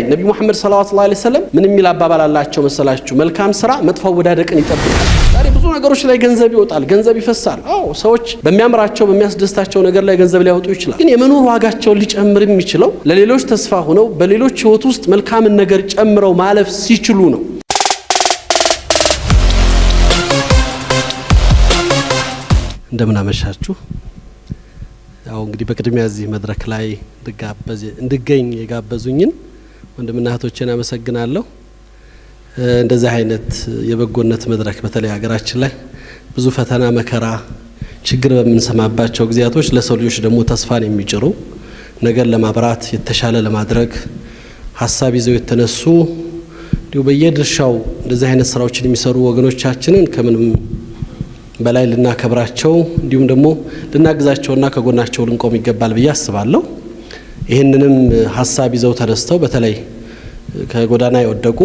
ነቢ ሙሐመድ ሰለላሁ ዐለይሂ ወሰለም ምን የሚል አባባል አላቸው መሰላችሁ? መልካም ስራ መጥፎ አወዳደቅን ይጠብቃል። ዛሬ ብዙ ነገሮች ላይ ገንዘብ ይወጣል፣ ገንዘብ ይፈሳል። አዎ፣ ሰዎች በሚያምራቸው በሚያስደስታቸው ነገር ላይ ገንዘብ ሊያወጡ ይችላል። ግን የመኖር ዋጋቸውን ሊጨምር የሚችለው ለሌሎች ተስፋ ሆነው በሌሎች ህይወት ውስጥ መልካምን ነገር ጨምረው ማለፍ ሲችሉ ነው። እንደምን አመሻችሁ። ያው እንግዲህ በቅድሚያ እዚህ መድረክ ላይ እንድገኝ የጋበዙኝን ወንድምና እህቶቼን አመሰግናለሁ። እንደዚህ አይነት የበጎነት መድረክ በተለይ ሀገራችን ላይ ብዙ ፈተና፣ መከራ፣ ችግር በምንሰማባቸው ጊዜያቶች ለሰው ልጆች ደግሞ ተስፋን የሚጭሩ፣ ነገር ለማብራት፣ የተሻለ ለማድረግ ሀሳብ ይዘው የተነሱ፣ እንዲሁ በየድርሻው እንደዚህ አይነት ስራዎችን የሚሰሩ ወገኖቻችንን ከምንም በላይ ልናከብራቸው እንዲሁም ደግሞ ልናግዛቸውና ከጎናቸው ልንቆም ይገባል ብዬ አስባለሁ። ይህንንም ሀሳብ ይዘው ተነስተው በተለይ ከጎዳና የወደቁ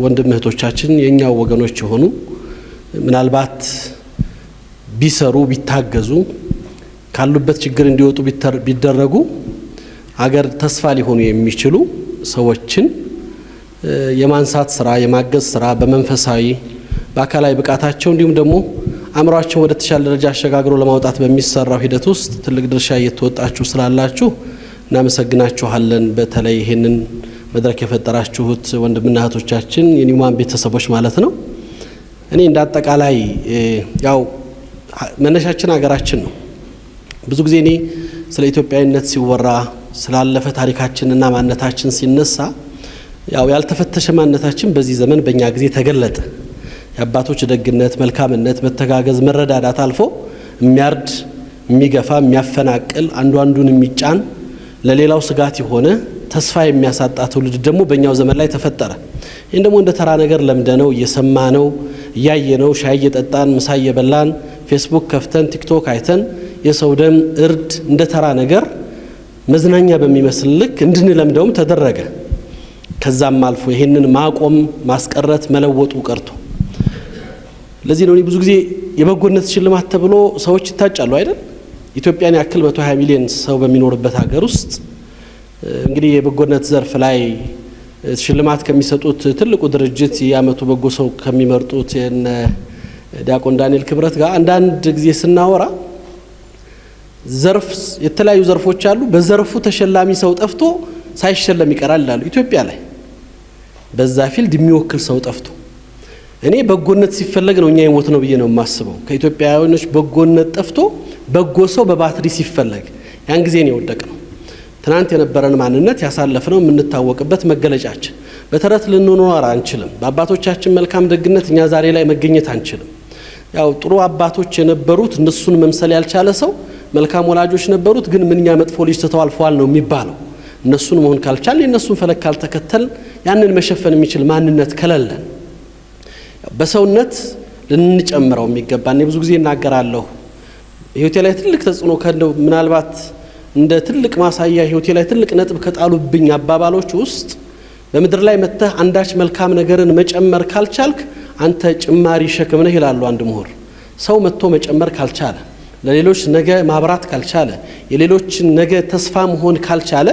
ወንድም እህቶቻችን፣ የእኛው ወገኖች የሆኑ፣ ምናልባት ቢሰሩ፣ ቢታገዙ፣ ካሉበት ችግር እንዲወጡ ቢደረጉ አገር ተስፋ ሊሆኑ የሚችሉ ሰዎችን የማንሳት ስራ፣ የማገዝ ስራ፣ በመንፈሳዊ በአካላዊ ብቃታቸው እንዲሁም ደግሞ አእምሯቸውን ወደ ተሻለ ደረጃ አሸጋግሮ ለማውጣት በሚሰራው ሂደት ውስጥ ትልቅ ድርሻ እየተወጣችሁ ስላላችሁ እናመሰግናችኋለን። በተለይ ይህንን መድረክ የፈጠራችሁት ወንድምና እህቶቻችን የኒውማን ቤተሰቦች ማለት ነው። እኔ እንደ አጠቃላይ ያው መነሻችን ሀገራችን ነው። ብዙ ጊዜ እኔ ስለ ኢትዮጵያዊነት ሲወራ፣ ስላለፈ ታሪካችንና ማንነታችን ሲነሳ፣ ያው ያልተፈተሸ ማንነታችን በዚህ ዘመን በእኛ ጊዜ ተገለጠ። የአባቶች ደግነት፣ መልካምነት፣ መተጋገዝ፣ መረዳዳት አልፎ የሚያርድ፣ የሚገፋ፣ የሚያፈናቅል፣ አንዱ አንዱን የሚጫን፣ ለሌላው ስጋት የሆነ፣ ተስፋ የሚያሳጣ ትውልድ ደግሞ በእኛው ዘመን ላይ ተፈጠረ። ይህን ደግሞ እንደ ተራ ነገር ለምደነው፣ እየሰማነው፣ እያየነው፣ ሻይ እየጠጣን፣ ምሳ እየበላን፣ ፌስቡክ ከፍተን ቲክቶክ አይተን የሰው ደም እርድ እንደ ተራ ነገር መዝናኛ በሚመስል ልክ እንድንለምደውም ተደረገ። ከዛም አልፎ ይህንን ማቆም፣ ማስቀረት፣ መለወጡ ቀርቶ፣ ለዚህ ነው እኔ ብዙ ጊዜ የበጎነት ሽልማት ተብሎ ሰዎች ይታጫሉ አይደል? ኢትዮጵያን ያክል 120 ሚሊዮን ሰው በሚኖርበት ሀገር ውስጥ እንግዲህ የበጎነት ዘርፍ ላይ ሽልማት ከሚሰጡት ትልቁ ድርጅት የአመቱ በጎ ሰው ከሚመርጡት የነ ዲያቆን ዳንኤል ክብረት ጋር አንዳንድ ጊዜ ስናወራ ዘርፍ የተለያዩ ዘርፎች አሉ። በዘርፉ ተሸላሚ ሰው ጠፍቶ ሳይሸለም ይቀራል ይላሉ። ኢትዮጵያ ላይ በዛ field የሚወክል ሰው ጠፍቶ፣ እኔ በጎነት ሲፈለግ ነው እኛ የሞትነው ብዬ ነው የማስበው። ከኢትዮጵያውያኖች በጎነት ጠፍቶ በጎ ሰው በባትሪ ሲፈለግ ያን ጊዜ ነው የወደቅነው። ትናንት የነበረን ማንነት፣ ያሳለፍነው፣ የምንታወቅበት መገለጫችን በተረት ልንኖር አንችልም። በአባቶቻችን መልካም ደግነት እኛ ዛሬ ላይ መገኘት አንችልም። ያው ጥሩ አባቶች የነበሩት እነሱን መምሰል ያልቻለ ሰው መልካም ወላጆች ነበሩት፣ ግን ምንኛ መጥፎ ልጅ ትተው አልፈዋል ነው የሚባለው። እነሱን መሆን ካልቻል፣ የእነሱን ፈለግ ካልተከተል፣ ያንን መሸፈን የሚችል ማንነት ከሌለን በሰውነት ልንጨምረው የሚገባ፣ እኔ ብዙ ጊዜ እናገራለሁ። ህይወቴ ላይ ትልቅ ተጽዕኖ ከእንደው ምናልባት እንደ ትልቅ ማሳያ ህይወቴ ላይ ትልቅ ነጥብ ከጣሉብኝ አባባሎች ውስጥ "በምድር ላይ መጥተህ አንዳች መልካም ነገርን መጨመር ካልቻልክ አንተ ጭማሪ ሸክም ነህ" ይላሉ አንድ ምሁር። ሰው መጥቶ መጨመር ካልቻለ፣ ለሌሎች ነገ ማብራት ካልቻለ፣ የሌሎችን ነገ ተስፋ መሆን ካልቻለ፣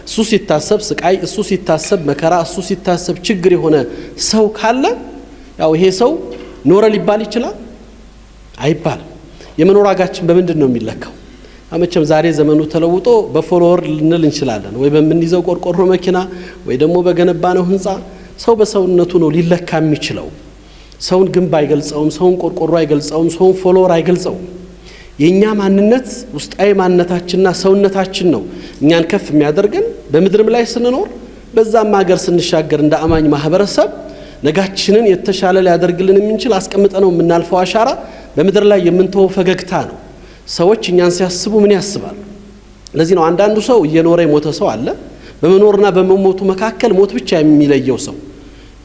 እሱ ሲታሰብ ስቃይ፣ እሱ ሲታሰብ መከራ፣ እሱ ሲታሰብ ችግር የሆነ ሰው ካለ ያው ይሄ ሰው ኖረ ሊባል ይችላል? አይባልም። የመኖር ዋጋችን በምንድን ነው የሚለካው? መቼም ዛሬ ዘመኑ ተለውጦ በ follower ልንል እንችላለን፣ ወይ በምንይዘው ቆርቆሮ መኪና፣ ወይ ደግሞ በገነባነው ህንፃ። ሰው በሰውነቱ ነው ሊለካ የሚችለው። ሰውን ግንብ አይገልጸውም፣ ሰውን ቆርቆሮ አይገልጸውም፣ ሰውን follower አይገልጸውም። የእኛ ማንነት ውስጣዊ ማንነታችንና ሰውነታችን ነው እኛን ከፍ የሚያደርገን በምድርም ላይ ስንኖር፣ በዛም ሀገር ስንሻገር። እንደ አማኝ ማህበረሰብ ነጋችንን የተሻለ ሊያደርግልን የምንችል አስቀምጠነው የምናልፈው አሻራ፣ በምድር ላይ የምንተወው ፈገግታ ነው። ሰዎች እኛን ሲያስቡ ምን ያስባሉ? ለዚህ ነው አንዳንዱ ሰው እየኖረ የሞተ ሰው አለ። በመኖርና በመሞቱ መካከል ሞት ብቻ የሚለየው ሰው፣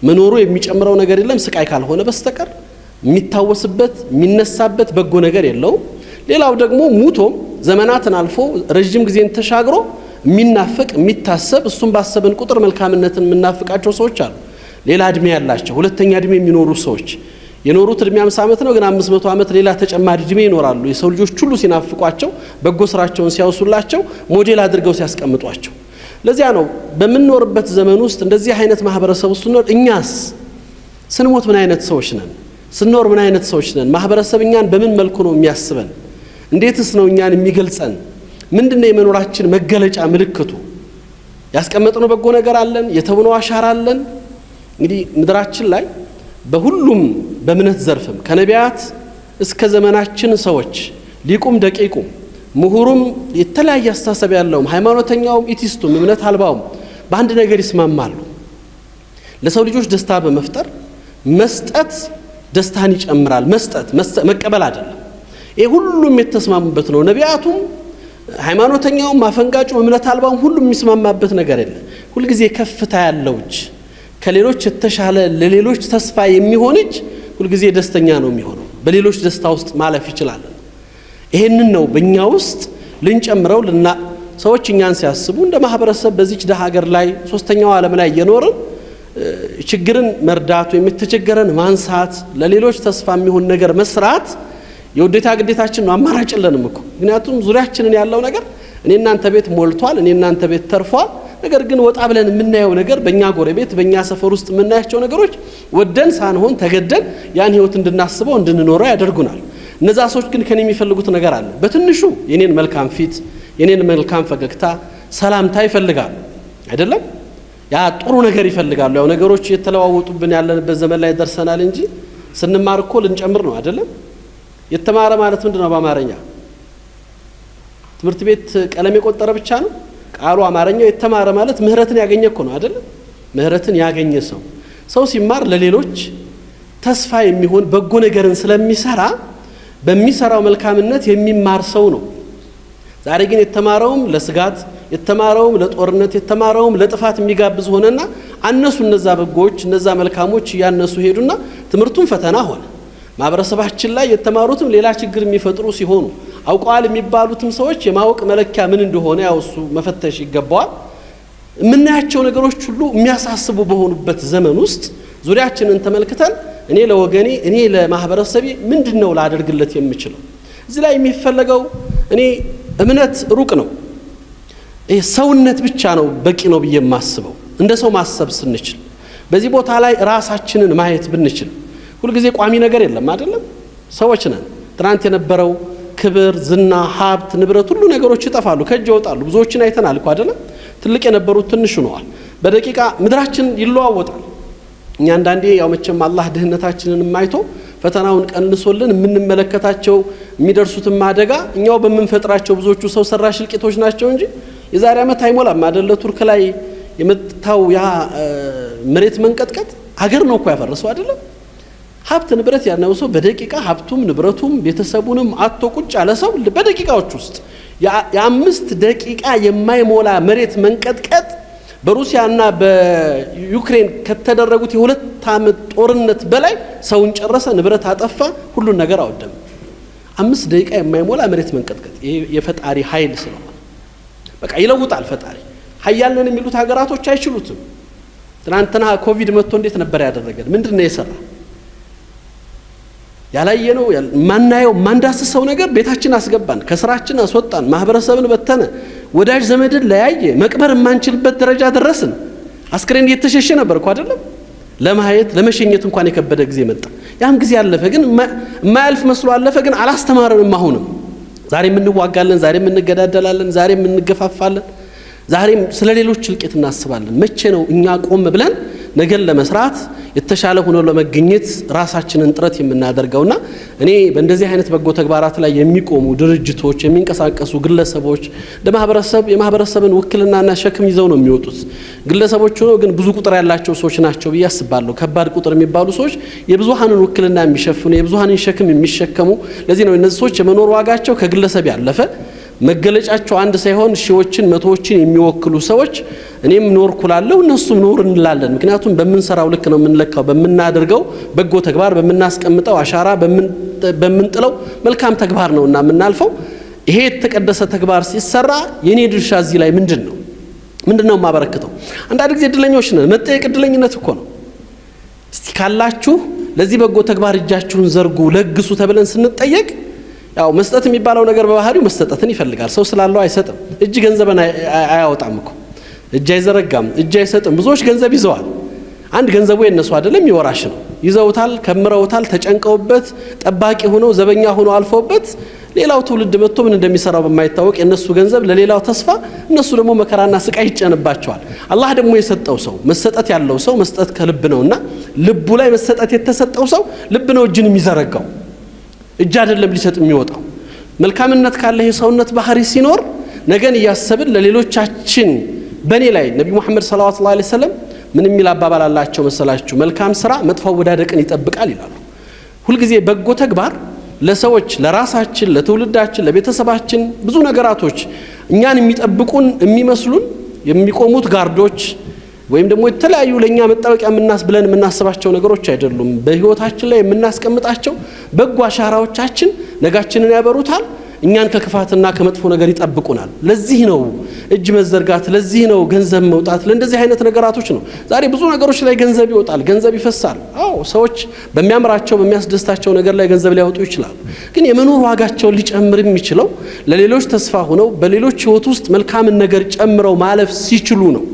መኖሩ የሚጨምረው ነገር የለም ስቃይ ካልሆነ በስተቀር፣ የሚታወስበት የሚነሳበት በጎ ነገር የለውም። ሌላው ደግሞ ሙቶም ዘመናትን አልፎ ረዥም ጊዜን ተሻግሮ የሚናፍቅ፣ የሚታሰብ፣ እሱን ባሰብን ቁጥር መልካምነትን የምናፍቃቸው ሰዎች አሉ። ሌላ እድሜ ያላቸው፣ ሁለተኛ እድሜ የሚኖሩ ሰዎች፣ የኖሩት እድሜ 50 ዓመት ነው፣ ግን 500 ዓመት ሌላ ተጨማሪ እድሜ ይኖራሉ። የሰው ልጆች ሁሉ ሲናፍቋቸው፣ በጎ ስራቸውን ሲያወሱላቸው፣ ሞዴል አድርገው ሲያስቀምጧቸው። ለዚያ ነው በምንኖርበት ዘመን ውስጥ እንደዚህ አይነት ማህበረሰብ ውስጥ ስንኖር እኛስ ስንሞት ምን አይነት ሰዎች ነን? ስንኖር ምን አይነት ሰዎች ነን? ማህበረሰብ እኛን በምን መልኩ ነው የሚያስበን? እንዴትስ ነው እኛን የሚገልጸን? ምንድነው የመኖራችን መገለጫ ምልክቱ? ያስቀመጥነው በጎ ነገር አለን? የተውነው አሻራ አለን? እንግዲህ ምድራችን ላይ በሁሉም በእምነት ዘርፍም ከነቢያት እስከ ዘመናችን ሰዎች ሊቁም ደቂቁም ምሁሩም የተለያየ አስተሳሰብ ያለውም ሃይማኖተኛውም ኢቲስቱም እምነት አልባውም በአንድ ነገር ይስማማሉ። ለሰው ልጆች ደስታ በመፍጠር መስጠት ደስታን ይጨምራል። መስጠት መቀበል አይደለም። ይሄ ሁሉም የተስማሙበት ነው። ነቢያቱም ሃይማኖተኛውም አፈንጋጩም እምነት አልባውም ሁሉም የሚስማማበት ነገር የለ። ሁልጊዜ ከፍታ ያለው እጅ፣ ከሌሎች የተሻለ ለሌሎች ተስፋ የሚሆን እጅ ሁልጊዜ ደስተኛ ነው የሚሆነው። በሌሎች ደስታ ውስጥ ማለፍ ይችላል። ይሄንን ነው በእኛ ውስጥ ልንጨምረው ሰዎች እኛን ሲያስቡ እንደ ማህበረሰብ በዚች ደሃ ሀገር ላይ ሶስተኛው ዓለም ላይ እየኖርን ችግርን መርዳት ወይም የተቸገረን ማንሳት ለሌሎች ተስፋ የሚሆን ነገር መስራት የውዴታ ግዴታችን ነው። አማራጭ የለንም እኮ። ምክንያቱም ዙሪያችንን ያለው ነገር እኔ እናንተ ቤት ሞልቷል፣ እኔ እናንተ ቤት ተርፏል። ነገር ግን ወጣ ብለን የምናየው ነገር በእኛ ጎረቤት በእኛ ሰፈር ውስጥ የምናያቸው ነገሮች ወደን ሳንሆን ተገደን ያን ህይወት እንድናስበው እንድንኖረው ያደርጉናል። እነዛ ሰዎች ግን ከኔ የሚፈልጉት ነገር አለ። በትንሹ የኔን መልካም ፊት፣ የኔን መልካም ፈገግታ፣ ሰላምታ ይፈልጋሉ። አይደለም? ያ ጥሩ ነገር ይፈልጋሉ። ያው ነገሮች የተለዋወጡብን ያለንበት ዘመን ላይ ደርሰናል እንጂ ስንማር እኮ ልንጨምር ነው አይደለም? የተማረ ማለት ምንድነው በአማርኛ? ትምህርት ቤት ቀለም የቆጠረ ብቻ ነው? ቃሉ አማርኛው የተማረ ማለት ምህረትን ያገኘ እኮ ነው አይደለም? ምህረትን ያገኘ ሰው ሰው ሲማር ለሌሎች ተስፋ የሚሆን በጎ ነገርን ስለሚሰራ በሚሰራው መልካምነት የሚማር ሰው ነው። ዛሬ ግን የተማረውም ለስጋት፣ የተማረውም ለጦርነት፣ የተማረውም ለጥፋት የሚጋብዝ ሆነና አነሱ እነዛ በጎዎች እነዛ መልካሞች እያነሱ ሄዱና ትምህርቱም ፈተና ሆነ። ማህበረሰባችን ላይ የተማሩትም ሌላ ችግር የሚፈጥሩ ሲሆኑ አውቀዋል የሚባሉትም ሰዎች የማወቅ መለኪያ ምን እንደሆነ ያው እሱ መፈተሽ ይገባዋል። የምናያቸው ነገሮች ሁሉ የሚያሳስቡ በሆኑበት ዘመን ውስጥ ዙሪያችንን ተመልክተን እኔ ለወገኔ እኔ ለማህበረሰቤ ምንድነው ላደርግለት የምችለው? እዚህ ላይ የሚፈለገው እኔ እምነት ሩቅ ነው። ይሄ ሰውነት ብቻ ነው በቂ ነው ብዬ የማስበው። እንደ ሰው ማሰብ ስንችል በዚህ ቦታ ላይ ራሳችንን ማየት ብንችል ሁልጊዜ ቋሚ ነገር የለም አይደለም? ሰዎች ነን። ትናንት የነበረው ክብር፣ ዝና፣ ሀብት፣ ንብረት ሁሉ ነገሮች ይጠፋሉ፣ ከእጅ ይወጣሉ። ብዙዎችን አይተናል እኮ አይደለም? ትልቅ የነበሩት ትንሽ ሆነዋል። በደቂቃ ምድራችን ይለዋወጣል። እኛ አንዳንዴ ያው መቼም አላህ ድህነታችንን አይቶ ፈተናውን ቀንሶልን የምንመለከታቸው የሚደርሱትም አደጋ እኛው በምንፈጥራቸው ብዙዎቹ ሰው ሰራሽ እልቂቶች ናቸው እንጂ የዛሬ ዓመት አይሞላም አይደለ? ቱርክ ላይ የመታው ያ መሬት መንቀጥቀጥ ሀገር ነው እኮ ያፈረሰው አይደለም? ሀብት ንብረት ያለው ሰው በደቂቃ ሀብቱም ንብረቱም ቤተሰቡንም አጥቶ ቁጭ ያለ ሰው በደቂቃዎች ውስጥ የአምስት ደቂቃ የማይሞላ መሬት መንቀጥቀጥ በሩሲያና በዩክሬን ከተደረጉት የሁለት ዓመት ጦርነት በላይ ሰውን ጨረሰ፣ ንብረት አጠፋ፣ ሁሉን ነገር አወደመ። 5 ደቂቃ የማይሞላ መሬት መንቀጥቀጥ ይሄ የፈጣሪ ኃይል ስለሆነ በቃ ይለውጣል ፈጣሪ። ኃያል ነን የሚሉት ሀገራቶች አይችሉትም። ትናንትና ኮቪድ መጥቶ እንዴት ነበር ያደረገን? ምንድነው የሰራ? ያላየነው ማናየው ማንዳስሰው ነገር ቤታችን አስገባን፣ ከስራችን አስወጣን፣ ማህበረሰብን በተነ፣ ወዳጅ ዘመድን ለያየ፣ መቅበር የማንችልበት ደረጃ ደረስን። አስክሬን እየተሸሸ ነበር እኮ አይደለም? ለማየት ለመሸኘት እንኳን የከበደ ጊዜ መጣ። ያም ጊዜ አለፈ፣ ግን የማያልፍ መስሎ አለፈ፣ ግን አላስተማረንም። አሁንም ዛሬም እንዋጋለን፣ ዛሬም እንገዳደላለን፣ ዛሬም እንገፋፋለን፣ ዛሬም ስለ ሌሎች እልቂት እናስባለን። መቼ ነው እኛ ቆም ብለን ነገን ለመስራት የተሻለ ሆኖ ለመገኘት ራሳችንን ጥረት የምናደርገውና እኔ በእንደዚህ አይነት በጎ ተግባራት ላይ የሚቆሙ ድርጅቶች፣ የሚንቀሳቀሱ ግለሰቦች ለማህበረሰብ የማህበረሰብን ውክልናና ሸክም ይዘው ነው የሚወጡት። ግለሰቦች ሆነው ግን ብዙ ቁጥር ያላቸው ሰዎች ናቸው ብዬ አስባለሁ። ከባድ ቁጥር የሚባሉ ሰዎች የብዙሃንን ውክልና የሚሸፍኑ የብዙሃንን ሸክም የሚሸከሙ። ለዚህ ነው እነዚህ ሰዎች የመኖር ዋጋቸው ከግለሰብ ያለፈ መገለጫቸው አንድ ሳይሆን ሺዎችን መቶዎችን የሚወክሉ ሰዎች። እኔም ኖርኩ እላለሁ እነሱም ኖር እንላለን። ምክንያቱም በምንሰራው ልክ ነው የምንለካው፣ በምናደርገው በጎ ተግባር፣ በምናስቀምጠው አሻራ፣ በምንጥለው መልካም ተግባር ነውና የምናልፈው። ይሄ የተቀደሰ ተግባር ሲሰራ የኔ ድርሻ እዚህ ላይ ምንድነው? ምንድነው የማበረክተው? አንዳንድ ጊዜ እድለኞች ነን። መጠየቅ እድለኝነት እኮ ነው። እስቲ ካላችሁ ለዚህ በጎ ተግባር እጃችሁን ዘርጉ ለግሱ ተብለን ስንጠየቅ ያው መስጠት የሚባለው ነገር በባህሪው መሰጠትን ይፈልጋል። ሰው ስላለው አይሰጥም። እጅ ገንዘብን አያወጣም እኮ። እጅ አይዘረጋም፣ እጅ አይሰጥም። ብዙዎች ገንዘብ ይዘዋል። አንድ ገንዘቡ የነሱ አይደለም፣ የወራሽ ነው። ይዘውታል፣ ከምረውታል፣ ተጨንቀውበት ጠባቂ ሆነው ዘበኛ ሆነው አልፈውበት ሌላው ትውልድ መጥቶ ምን እንደሚሰራው በማይታወቅ የነሱ ገንዘብ ለሌላው ተስፋ፣ እነሱ ደግሞ መከራና ስቃይ ይጨንባቸዋል። አላህ ደግሞ የሰጠው ሰው መሰጠት ያለው ሰው መስጠት ከልብ ነውና ልቡ ላይ መሰጠት የተሰጠው ሰው ልብ ነው እጅን የሚዘረጋው፣ እጅ አይደለም ሊሰጥ የሚወጣው። መልካምነት ካለ የሰውነት ባህሪ ሲኖር ነገን እያሰብን ለሌሎቻችን በኔ ላይ ነቢ ሙሐመድ ሰለላሁ ዐለይሂ ወሰለም ምን የሚል አባባል አላቸው መሰላችሁ? መልካም ስራ መጥፎ አወዳደቅን ይጠብቃል ይላሉ። ሁልጊዜ በጎ ተግባር ለሰዎች፣ ለራሳችን፣ ለትውልዳችን፣ ለቤተሰባችን ብዙ ነገራቶች እኛን የሚጠብቁን የሚመስሉን የሚቆሙት ጋርዶች ወይም ደግሞ የተለያዩ ለኛ መጠበቂያ ብለን የምናስባቸው ነገሮች አይደሉም። በህይወታችን ላይ የምናስቀምጣቸው በጎ አሻራዎቻችን ነጋችንን ያበሩታል፣ እኛን ከክፋትና ከመጥፎ ነገር ይጠብቁናል። ለዚህ ነው እጅ መዘርጋት፣ ለዚህ ነው ገንዘብ መውጣት፣ ለእንደዚህ አይነት ነገራቶች ነው። ዛሬ ብዙ ነገሮች ላይ ገንዘብ ይወጣል፣ ገንዘብ ይፈሳል። አዎ ሰዎች በሚያምራቸው በሚያስደስታቸው ነገር ላይ ገንዘብ ሊያወጡ ይችላሉ። ግን የመኖር ዋጋቸውን ሊጨምር የሚችለው ለሌሎች ተስፋ ሆነው በሌሎች ህይወት ውስጥ መልካምን ነገር ጨምረው ማለፍ ሲችሉ ነው።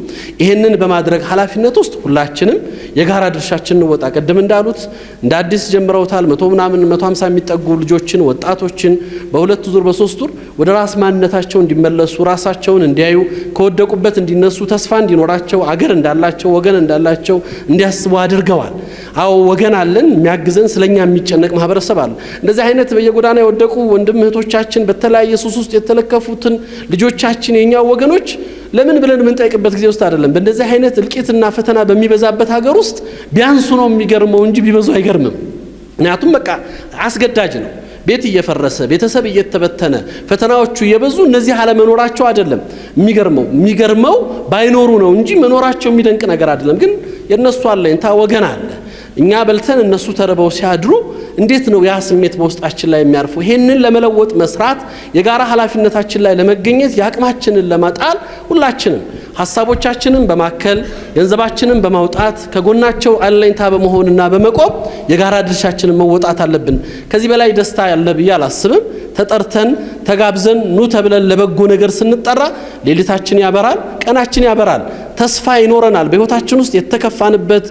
ይህንን በማድረግ ኃላፊነት ውስጥ ሁላችንም የጋራ ድርሻችንን እንወጣ። ቅድም እንዳሉት እንደ አዲስ ጀምረውታል። 100 ምናምን 150 የሚጠጉ ልጆችን ወጣቶችን በሁለት ዙር በሶስት ዙር ወደ ራስ ማንነታቸው እንዲመለሱ ራሳቸውን እንዲያዩ ከወደቁበት እንዲነሱ ተስፋ እንዲኖራቸው አገር እንዳላቸው ወገን እንዳላቸው እንዲያስቡ አድርገዋል። አዎ ወገን አለን፣ የሚያግዘን ስለኛ የሚጨነቅ ማህበረሰብ አለ። እንደዚህ አይነት በየጎዳና የወደቁ ወንድም እህቶቻችን በተለያየ ሱስ ውስጥ የተለከፉትን ልጆቻችን የኛ ወገኖች ለምን ብለን የምንጠይቅበት ጊዜ ውስጥ አይደለም። በእንደዚህ አይነት እልቂትና ፈተና በሚበዛበት ሀገር ውስጥ ቢያንሱ ነው የሚገርመው እንጂ ቢበዙ አይገርምም። ምክንያቱም በቃ አስገዳጅ ነው። ቤት እየፈረሰ ቤተሰብ እየተበተነ ፈተናዎቹ እየበዙ እነዚህ አለመኖራቸው አይደለም የሚገርመው። የሚገርመው ባይኖሩ ነው እንጂ መኖራቸው የሚደንቅ ነገር አይደለም። ግን የነሱ አለኝታ ወገን አለ። እኛ በልተን እነሱ ተርበው ሲያድሩ እንዴት ነው ያ ስሜት በውስጣችን ላይ የሚያርፈው? ይሄንን ለመለወጥ መስራት፣ የጋራ ኃላፊነታችን ላይ ለመገኘት የአቅማችንን ለማጣል ሁላችንም ሀሳቦቻችንን በማከል ገንዘባችንን በማውጣት ከጎናቸው አለኝታ በመሆንና በመቆም የጋራ ድርሻችንን መወጣት አለብን። ከዚህ በላይ ደስታ ያለ ብዬ አላስብም። ተጠርተን ተጋብዘን ኑ ተብለን ለበጎ ነገር ስንጠራ ሌሊታችን ያበራል፣ ቀናችን ያበራል፣ ተስፋ ይኖረናል። በህይወታችን ውስጥ የተከፋንበት፣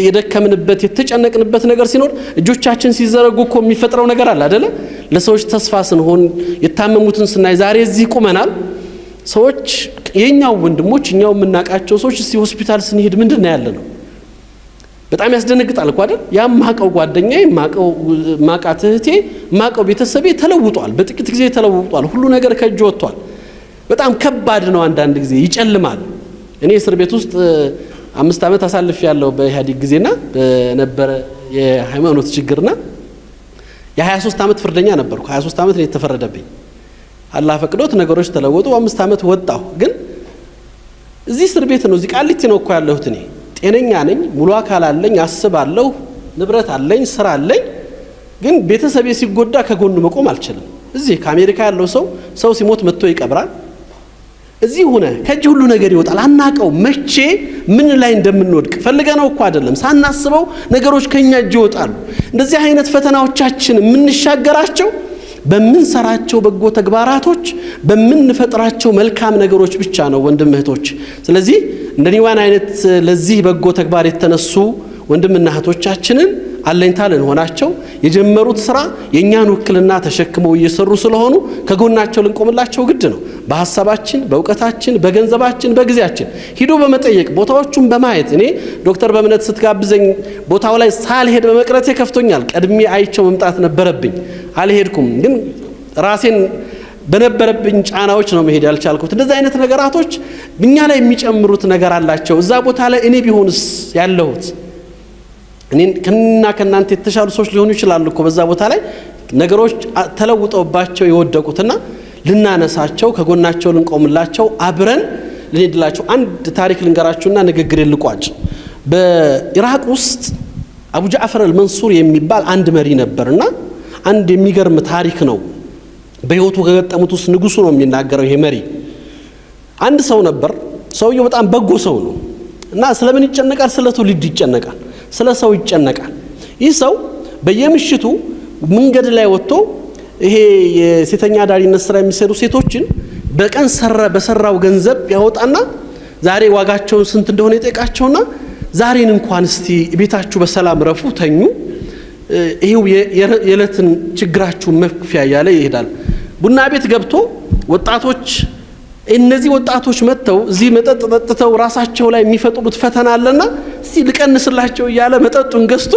የደከምንበት፣ የተጨነቅንበት ነገር ሲኖር እጆቻችን ሲዘረጉ እኮ የሚፈጥረው ነገር አለ አይደለ? ለሰዎች ተስፋ ስንሆን የታመሙትን ስናይ ዛሬ እዚህ ቁመናል። ሰዎች የኛው ወንድሞች እኛው የምናውቃቸው ሰዎች እስቲ ሆስፒታል ስንሄድ ምንድን ነው ያለ ነው? በጣም ያስደነግጣል እኮ አይደል? ያ ማቀው ጓደኛዬ፣ ማቀው ማቃት እህቴ፣ ማቀው ቤተሰቤ ተለውጧል። በጥቂት ጊዜ ተለውጧል። ሁሉ ነገር ከእጅ ወጥቷል። በጣም ከባድ ነው። አንዳንድ ጊዜ ይጨልማል። እኔ እስር ቤት ውስጥ 5 ዓመት አሳልፍ ያለው በኢህአዴግ ጊዜና በነበረ የሃይማኖት ችግርና የ23 ዓመት ፍርደኛ ነበርኩ። 23 ዓመት ነው የተፈረደብኝ። አላህ ፈቅዶት ነገሮች ተለወጡ። 5 ዓመት ወጣሁ። ግን እዚህ እስር ቤት ነው፣ እዚህ ቃሊቲ ነው እኮ ያለሁት። እኔ ጤነኛ ነኝ፣ ሙሉ አካል አለኝ፣ አስባለሁ፣ ንብረት አለኝ፣ ስራ አለኝ። ግን ቤተሰቤ ሲጎዳ ከጎኑ መቆም አልችልም። እዚህ ከአሜሪካ ያለው ሰው ሲሞት መጥቶ ይቀብራል። እዚህ ሆነ ከእጅ ሁሉ ነገር ይወጣል። አናቀው መቼ ምን ላይ እንደምንወድቅ ፈልገነው እኮ አይደለም፣ ሳናስበው ነገሮች ከኛ እጅ ይወጣሉ። እንደዚህ አይነት ፈተናዎቻችን የምንሻገራቸው በምንሰራቸው በጎ ተግባራቶች፣ በምንፈጥራቸው መልካም ነገሮች ብቻ ነው ወንድም እህቶች። ስለዚህ እንደ ኒዋን አይነት ለዚህ በጎ ተግባር የተነሱ ወንድምና እህቶቻችንን አለኝታ ልንሆናቸው፣ የጀመሩት ስራ የእኛን ውክልና ተሸክመው እየሰሩ ስለሆኑ ከጎናቸው ልንቆምላቸው ግድ ነው። በሀሳባችን፣ በእውቀታችን፣ በገንዘባችን፣ በጊዜያችን ሂዶ በመጠየቅ ቦታዎቹን በማየት እኔ ዶክተር በእምነት ስትጋብዘኝ ቦታው ላይ ሳልሄድ በመቅረቴ ከፍቶኛል። ቀድሜ አይቸው መምጣት ነበረብኝ፣ አልሄድኩም። ግን ራሴን በነበረብኝ ጫናዎች ነው መሄድ ያልቻልኩት። እንደዚህ አይነት ነገራቶች እኛ ላይ የሚጨምሩት ነገር አላቸው። እዛ ቦታ ላይ እኔ ቢሆንስ ያለሁት እኔ ከና ከናንተ የተሻሉ ሰዎች ሊሆኑ ይችላሉ እኮ በዛ ቦታ ላይ ነገሮች ተለውጠውባቸው የወደቁትና ልናነሳቸው፣ ከጎናቸው ልንቆምላቸው፣ አብረን ልንሄድላቸው። አንድ ታሪክ ልንገራችሁና ንግግሬን ልቋጭ። በኢራቅ ውስጥ አቡ ጃዕፈር አልመንሱር የሚባል አንድ መሪ ነበርና አንድ የሚገርም ታሪክ ነው። በህይወቱ ከገጠሙት ውስጥ ንጉሱ ነው የሚናገረው። ይሄ መሪ አንድ ሰው ነበር። ሰውየው በጣም በጎ ሰው ነው እና ስለምን ይጨነቃል? ስለ ትውልድ ይጨነቃል፣ ስለ ሰው ይጨነቃል። ይህ ሰው በየምሽቱ መንገድ ላይ ወጥቶ ይሄ የሴተኛ አዳሪነት ስራ የሚሰሩ ሴቶችን በቀን በሰራው ገንዘብ ያወጣና ዛሬ ዋጋቸውን ስንት እንደሆነ ይጠይቃቸውና ዛሬን እንኳን እስቲ ቤታችሁ በሰላም ረፉ፣ ተኙ፣ ይሄው የዕለትን ችግራችሁን መክፈያ እያለ ይሄዳል። ቡና ቤት ገብቶ ወጣቶች እነዚህ ወጣቶች መጥተው እዚህ መጠጥ ጠጥተው ራሳቸው ላይ የሚፈጥሩት ፈተና አለና እስቲ ልቀንስላቸው እያለ መጠጡን ገዝቶ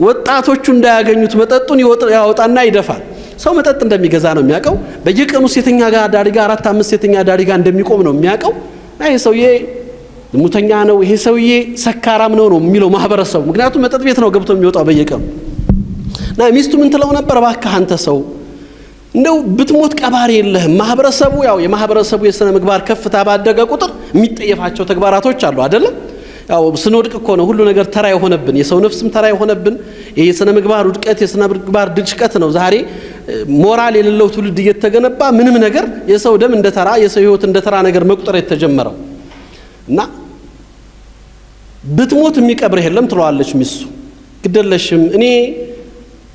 ወጣቶቹ እንዳያገኙት መጠጡን ያወጣና ይደፋል። ሰው መጠጥ እንደሚገዛ ነው የሚያውቀው። በየቀኑ ሴተኛ አዳሪ ጋር 4 5 ሴተኛ አዳሪ ጋር እንደሚቆም ነው የሚያውቀው። እና ይሄ ሰውዬ ዝሙተኛ ነው፣ ይሄ ሰውዬ ሰካራም ነው ነው የሚለው ማህበረሰቡ። ምክንያቱም መጠጥ ቤት ነው ገብቶ የሚወጣው በየቀኑ። እና ሚስቱ ምን ትለው ነበር? እባክህ አንተ ሰው እንደው ብትሞት ቀባሪ የለህም። ማህበረሰቡ ያው የማህበረሰቡ የስነ ምግባር ከፍታ ባደገ ቁጥር የሚጠየፋቸው ተግባራቶች አሉ አይደለም? ያው ስንወድቅ እኮ ነው ሁሉ ነገር ተራ የሆነብን፣ የሰው ነፍስም ተራ የሆነብን። የስነ ምግባር ውድቀት፣ የስነ ምግባር ድጭቀት ነው ዛሬ ሞራል የሌለው ትውልድ እየተገነባ ምንም ነገር የሰው ደም እንደ ተራ፣ የሰው ህይወት እንደ ተራ ነገር መቁጠር የተጀመረው። እና ብትሞት የሚቀብርህ የለም ትለዋለች ሚስቱ። ግደለሽም እኔ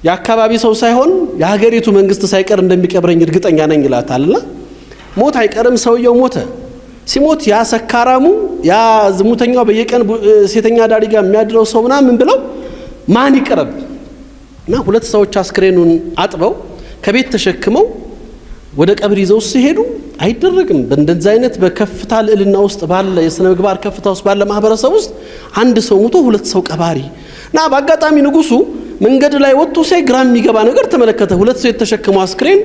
የአካባቢ ሰው ሳይሆን የሀገሪቱ መንግስት ሳይቀር እንደሚቀብረኝ እርግጠኛ ነኝ ይላታልና ሞት አይቀርም። ሰውየው ሞተ። ሲሞት ያ ሰካራሙ፣ ያ ዝሙተኛው፣ በየቀን ሴተኛ አዳሪ ጋር የሚያድረው ሰው ምናምን ብለው ማን ይቅረብ? እና ሁለት ሰዎች አስክሬኑን አጥበው ከቤት ተሸክመው ወደ ቀብር ይዘው ሲሄዱ አይደረግም። በእንደዚህ አይነት በከፍታ ልዕልና ውስጥ ባለ የስነ ምግባር ከፍታ ውስጥ ባለ ማህበረሰብ ውስጥ አንድ ሰው ሙቶ ሁለት ሰው ቀባሪ። እና በአጋጣሚ ንጉሱ መንገድ ላይ ወጥቶ ሲያይ ግራ የሚገባ ነገር ተመለከተ። ሁለት ሰው የተሸከመው አስክሬን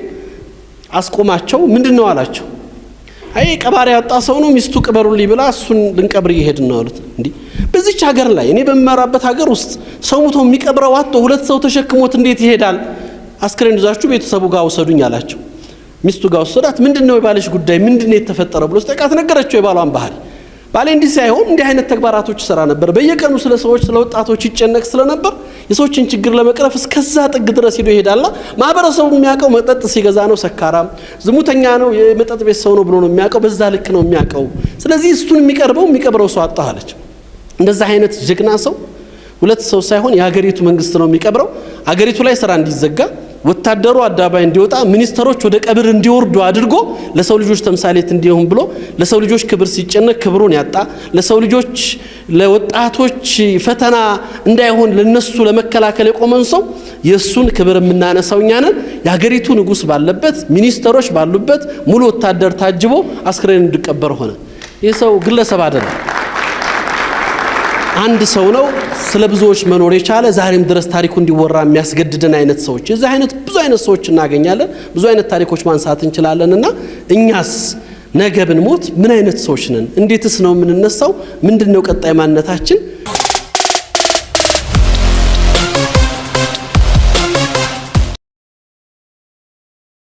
አስቆማቸው። ምንድነው አላቸው። አይ ቀባሪ ያጣ ሰው ነው፣ ሚስቱ ቅበሩልኝ ብላ እሱን ልንቀብር እየሄድን ነው አሉት። እንዴ በዚች ሀገር ላይ እኔ በምመራበት ሀገር ውስጥ ሰው ሙቶ የሚቀብረው አጥቶ ሁለት ሰው ተሸክሞት እንዴት ይሄዳል? አስክሬን ይዛችሁ ቤተሰቡ ጋር ውሰዱኝ አላቸው። ሚስቱ ጋር ወሰዳት። ምንድነው የባልሽ ጉዳይ ምንድነው የተፈጠረው ብሎ ሲጠይቃት ነገረችው የባሏን ባህሪ። ባሌ እንዲህ ሳይሆን እንዲህ አይነት ተግባራቶች ይሰራ ነበር። በየቀኑ ስለ ሰዎች ስለ ወጣቶች ይጨነቅ ስለነበር የሰዎችን ችግር ለመቅረፍ እስከዛ ጥግ ድረስ ሄዶ ይሄዳልና ማህበረሰቡ የሚያውቀው መጠጥ ሲገዛ ነው፣ ሰካራም ዝሙተኛ ነው፣ የመጠጥ ቤት ሰው ነው ብሎ ነው የሚያውቀው። በዛ ልክ ነው የሚያውቀው። ስለዚህ እሱን የሚቀርበው የሚቀብረው ሰው አጣ አለች። እንደዛ አይነት ጀግና ሰው ሁለት ሰው ሳይሆን የሀገሪቱ መንግስት ነው የሚቀብረው። ሀገሪቱ ላይ ስራ እንዲዘጋ፣ ወታደሩ አደባባይ እንዲወጣ፣ ሚኒስተሮች ወደ ቀብር እንዲወርዱ አድርጎ ለሰው ልጆች ተምሳሌት እንዲሆን ብሎ ለሰው ልጆች ክብር ሲጨነቅ ክብሩን ያጣ፣ ለሰው ልጆች ለወጣቶች ፈተና እንዳይሆን ለነሱ ለመከላከል የቆመን ሰው የሱን ክብር የምናነሳው እኛ ነን። የሀገሪቱ ንጉስ ባለበት፣ ሚኒስተሮች ባሉበት፣ ሙሉ ወታደር ታጅቦ አስክሬን እንዲቀበር ሆነ። ይህ ሰው ግለሰብ አይደለም፣ አንድ ሰው ነው። ስለ ብዙዎች መኖር የቻለ ዛሬም ድረስ ታሪኩ እንዲወራ የሚያስገድደን አይነት ሰዎች፣ የዚህ አይነት ብዙ አይነት ሰዎች እናገኛለን። ብዙ አይነት ታሪኮች ማንሳት እንችላለንና እኛስ ነገ ብንሞት ምን አይነት ሰዎች ነን? እንዴትስ ነው የምንነሳው? ምንድነው ቀጣይ ማንነታችን?